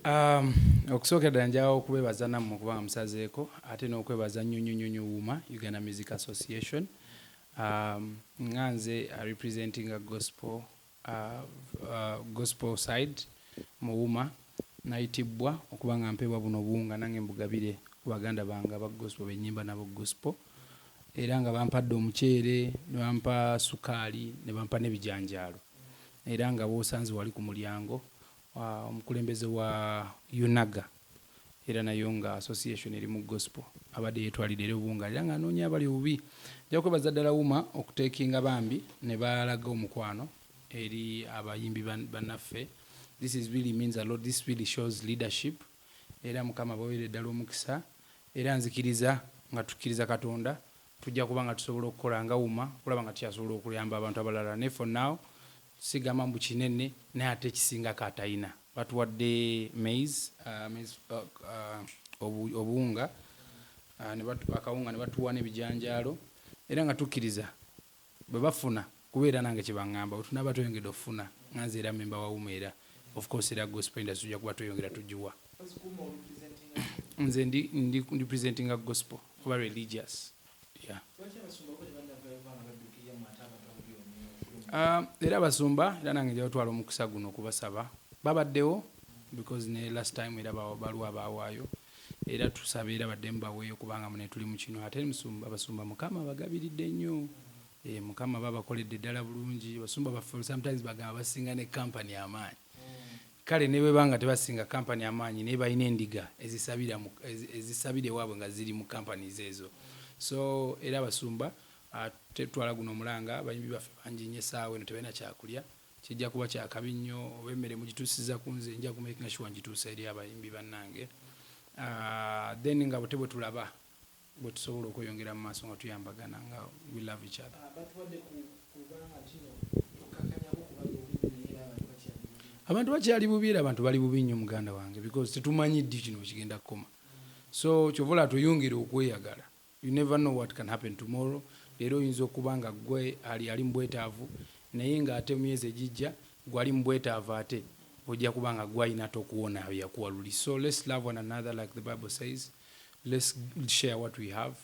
Okusookera ddala njawa okubeebaza nammwe okubanga musazeeko, ate n'okwebaza nnyo nnyo nnyo nnyo UMA, Uganda Music Association. Nga nze representinga gospel side mu UMA, nayitibwa okuba nga mpeebwa buno obuwunga nange mbugabire ku baganda bange aba gospel benyimba nabo gospel, era nga bampadde omuceere, ne bampa sukaali, ne bampa n'ebijanjaalo, era nga boosanze wali ku mulyango omukulembeze wa UNAGA, era nayo nga association eri mu gospel, abadde yeetwalidde era obuwunga era ng'anoonya abali obubi. Nja kwebaza ddala UMA okuteekinga bambi ne balaga omukwano eri abayimbi bannaffe. This is really means a lot. This really shows leadership. Era Mukama baweere ddala omukisa, era nzikiriza nga tukkiriza Katonda tujja kuba nga tusobola okukola nga UMA okulaba nga tukyasobola okuyamba abantu abalala. Naye for now sigamba mbu kinene, naye ate ekisingako atayina. Batuwadde maize, obuwunga, akawunga, ne batuwa n'ebijanjaalo, era nga tukkiriza bwe bafuna kubeera nange kye baŋŋamba bwe tunaaba tweyongedde okufuna nga nze era memba wa UMA, era of course era gospel industry tujja kuba tweyongera tugiwa. Nze ndi representinga gospel oba religious, yeah. Lwaki abasumba bo tebannavaayo kubanga baddukirira mu ate abantu abali Era abasumba era nange nja kutwala omukisa guno okubasaba. Babaddewo because ne last time era baliwo abaawaayo, era tusaba era baddemu baweeyo kubanga mune tuli mu kino. Ate musumba, abasumba Mukama bagabiridde nnyo. Mukama babakoledde ddala bulungi. Abasumba baffe sometimes bagamba basinga ne kampani amaanyi. Kale ne bweba nga tebasinga kampani amaanyi, naye balina endiga ezisabira ewaabwe nga ziri mu companies ezo. So era abasumba, tetwala guno omulanga. Abayimbi baffe bangi nnyo essaawa eno tebalina kyakulya. Kijja kuba kyakabi nnyo oba emmere mugituusiza ku nze, nja kumakinga sure ngituusa eri abayimbi bannange. Then nga bwe tulaba bwe tusobola okweyongera mu maaso nga tuyambagana, nga we love each other. Batuwadde ku kubanga kino okakanyako kubali obubi, naye era abantu bakyali bubi. Abantu bakyali bubi, era abantu bali bubi nnyo, muganda wange, because tetumanyi ddi kino kigenda kukoma. So kyova olaba tweyongere okweyagala. You never know what can happen tomorrow. Leero oyinza okuba nga gwe ali mu bwetaavu, naye ng'ate mu myezi egijja gwe ali mu bwetaavu ate ojja kuba nga gwe alina ate okuwona yakuwa luli. So let's love one another like the Bible says. Let's share what we have.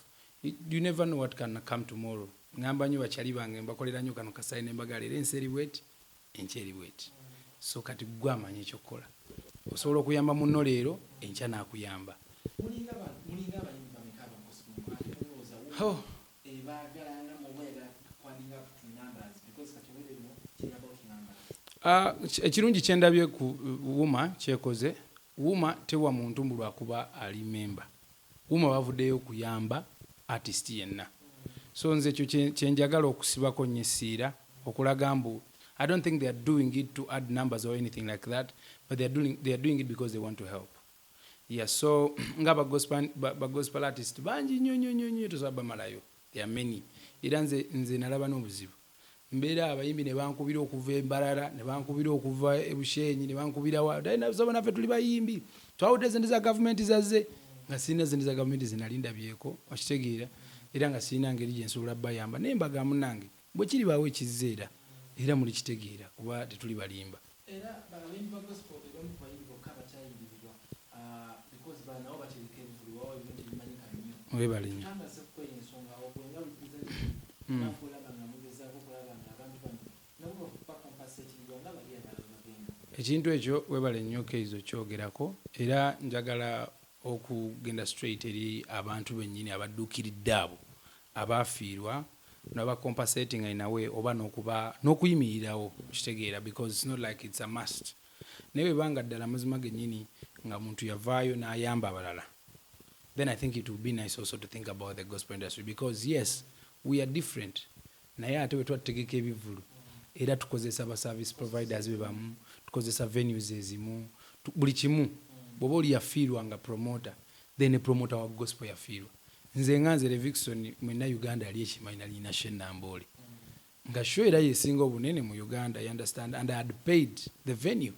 You never know what can come tomorrow. Ŋŋamba nnyo bakyali bange, mbakolera nnyo kano kasayi ne mbagala, era ensi eri bweti, enkya eri bweti. So kati gwe amanyi ekyokukola, osobola okuyamba munno leero, enkya n'akuyamba. Mulinga abayimbi bameka aba gospel, ate mulowooza Oh. ebaagalanga muoba oyagala kwadding up to numbers? Because kati obwedde bino kiri about numbers. Ekirungi kyendabye ku UMA kyekoze, UMA tewa muntu mbu lwakuba ali memba. UMA bavuddeyo okuyamba artist yenna. So nze ekyo kyenjagala okusibako nnyo essiira, okulaga mbu I don't think they are doing it to add numbers or anything like that, but they are doing it because they want to help, yeah. So nga ba gospel artist bangi nnyo nnyo nnyo nnyo, tosobola bamalayo. There are many. Era nze nalaba n'obuzibu, mbeera abayimbi ne bankubira okuva embalala, ne bankubira okuva ebushenyi, ne bankubira wa soba. Naffe tuli bayimbi, twawudde sente za gavumenti zazze, nga sirina sente za gavumenti zenali ndabyeko, okitegeera? Era nga sirina ngeri gyensobola bayamba, naye mbaga munange bwe kiribaawo ekizza era mulikitegeera kuba tetuli balimba. Era abayimbi ba gospel be bamu ku bayimbi bokka abakyayimbirirwa, because nabo batereka ebivulu wawa ebintu tebimanyika nnyo. Webale nnyo. Tutandase kukweyo ensonga ogwenga representative, nafe olaba nga mugezaako okulaba nga abantu bano nabo bacompensatingwa nga bali abalala bagenda. Ekintu ekyo webale nnyo Keizo kyogerako, era njagala okugenda straight eri abantu bennyini abadduukiridde abo abaafiirwa nabacompensating in a way oba n'okuba n'okuyimirirawo, kitegeera? Because it's not like it's a must, naye bwebanga ddala amazima gennyini nga muntu yavaayo n'ayamba abalala, then I think it would be nice also to think about the gospel industry, because yes, we are different, naye ate bwe twategeka ebivvulu era tukozesa ba service providers be bamu, tukozesa venues ezimu, buli kimu. Bw'oba oli yafiirwa nga promoter, then ne promoter wa gospel yafiirwa. Nze nga nze Levixone, mwenna Uganda yali ekimanyi nalina show Namboole, nga show era yesinga obunene mu Uganda, you understand? And I had paid the venue.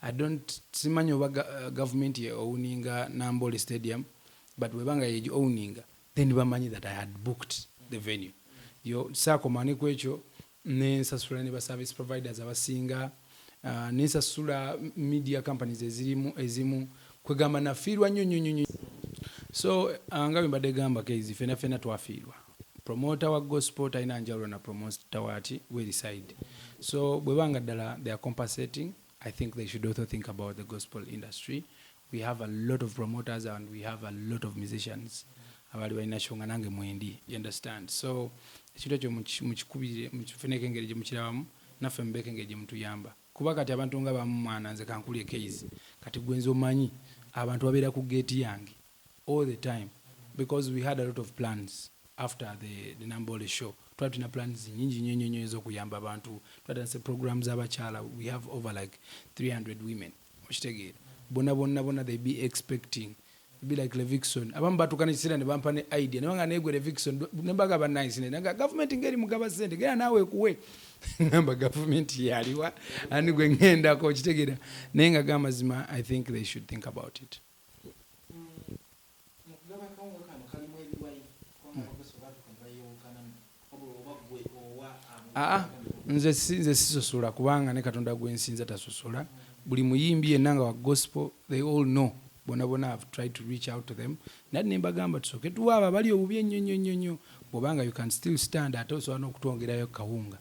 I don't, simanyi oba government ye owninga Namboole Stadium, but bwebanga ye owninga, then bamanyi that I had booked the venue. Yo saakoma ne ku ekyo, nensasula ne ba service providers abasinga. Nensasula media companies ezirimu ezimu, kwegamba nafiirwa nnyo nnyo nnyo. So nga bwe mbadde gamba keizi, fena fena twafiirwa. Promoter wa gospel talina njawulo na promoter wati weri side. So bwebanga ddala they are compensating, I think they should also think about the gospel industry. We have a lot of promoters and we have a lot of musicians abaali balina show nga nange mwendi, you understand? So ekintu ekyo mukikubire, mukifuneko engeri gye mukirabamu, naffe mubeeko engeri gye mutuyamba, kuba kati abantu nga bamu, mwana nze kankulye case, kati gwe nze omanyi abantu babeera ku gate yange all the time because we had a lot of plans after the Nambole show. Twali tulina plans nyingi nnyo nnyo nnyo ez'okuyamba abantu. Twatandise programs z'abakyala. We have over like 300 women, okitegeera? Bonna bonna bonna they be expecting, be like Levixone. Abamu batuuka nekiseera ne bampa ne idea nebanga negwe Levixone, nembaga nice naga gavumenti ngeri mugaba sente, genda naawe ekuwe. Ngamba gavumenti yaliwa ani gwe ŋŋendako, okitegeera? Naye nga gamazima, I think they should think about it. Mu kugaba akawunga kano kalimu ebiwayi, kubanga abagosi batuuka ne bayewukanamu, wabula oba gwe owa abo? Aa, nze sisosola, kubanga ne Katonda gwensinza tasosola. Buli muyimbi yenna nga wa gospel, they all know, bonna bonna have tried to reach out to them, naye ne mbagamba tusooke tuwa abo abali obubi ennyo nnyo nnyo nnyo. Bw'obanga you can still stand, ate osobola n'okutwongerayo kawunga.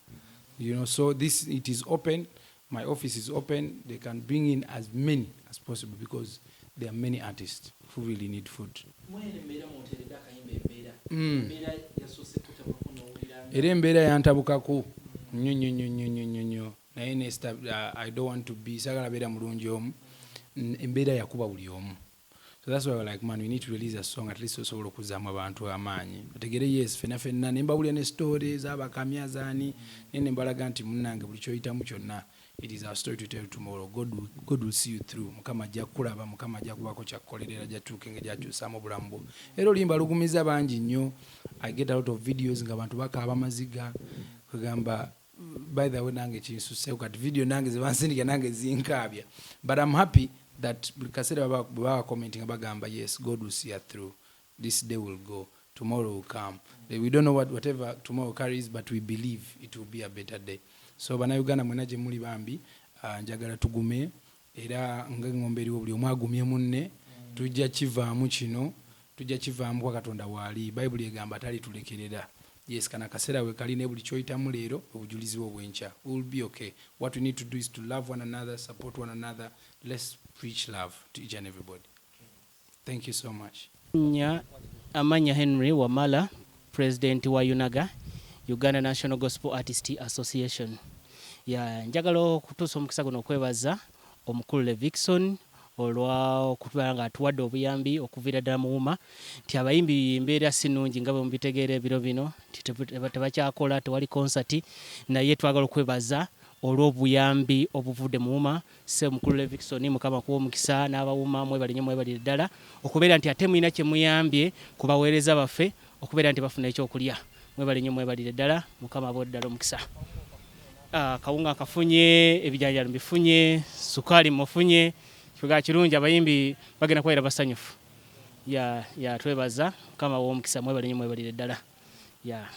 So this, it is open. My office is open. They can bring in as many as possible because there are many artists who really need food. Mwene embeera mwoteredde akayimba, embeera embeera yasoose kutabukako n'owulira nga- Era embeera yantabukako nnyo nnyo nnyo nnyo nnyo nnyo nnyo, naye I don't want to be, sagala beera mulungi omu. Embeera yakuba buli omu, so that's why we're like, man, we need to release a song, at least osobola okuzzaamu abantu amaanyi, bategere yes, fenna fenna. Ne mbawulira ne story z'abakamya zaani, naye ne mbalaga nti munnange, buli kyoyitamu kyonna, it is our story to tell tomorrow. God will see you through. Mukama ajja kukulaba, Mukama ajja kubako kyakkolera, era ajja tuuka engeri gyakyusaamu obulamu bwo. Era oluyimba lugumiza bangi nnyo. I get a lot of videos nga abantu bakaaba amaziga, kwegamba by the way nange kinsuseeko kati, video nange zebansindika nange zinkaabya, but I'm happy that buli kaseera bwe baba commenting nga bagamba, yes, God will see us through. This day will go, tomorrow will come. We don't know whatever tomorrow carries, but we believe it will be a better day. So bannayuganda mwena gye muli, bambi, njagala tugume, era ngaengombe eriwo, buli omu agumye munne. Tujja kivaamu kino, tujja kivaamu, kwa Katonda waali. Bayibuli egamba talitulekerera. Yes, kana akaseera we kali, naye buli kyoyitamu leero obujulizi bwo bwenkya. We will be okay. What we need to do is to love one another, support one another. Let's preach love to each and everybody. Thank you so much. Nya amanya Henry Wamala, president wa UNAGA, Uganda National Gospel Artist Association. Ya njagala okutuusa omukisa guno okwebaza omukulu Levixone olwa okuba nga atuwadde obuyambi okuviira ddala mu UMA, nti abayimbi embeera si nnungi nga bwe mubitegeera ebiro bino, nti tebakyakola, tewali konsati, naye twagala okwebaza olw'obuyambi obuvudde mu UMA. Se omukulu Levixone, Mukama kuwa omukisa n'abawuma, mwebale nnyo, mwebalire ddala okubeera nti ate mulina kye muyambye ku baweereza baffe okubeera nti bafuna ekyokulya. Mwebale nnyo, mwebalire ddala, Mukama abawe ddala omukisa. Ah, kawunga nkafunye, ebijanjalo mbifunye, sukaali mufunye, kiga kirungi, abayimbi bagenda kubeera basanyufu. Ya twebaza, Mukama abawe omukisa, mwebale nnyo, mwebalire ddala ya.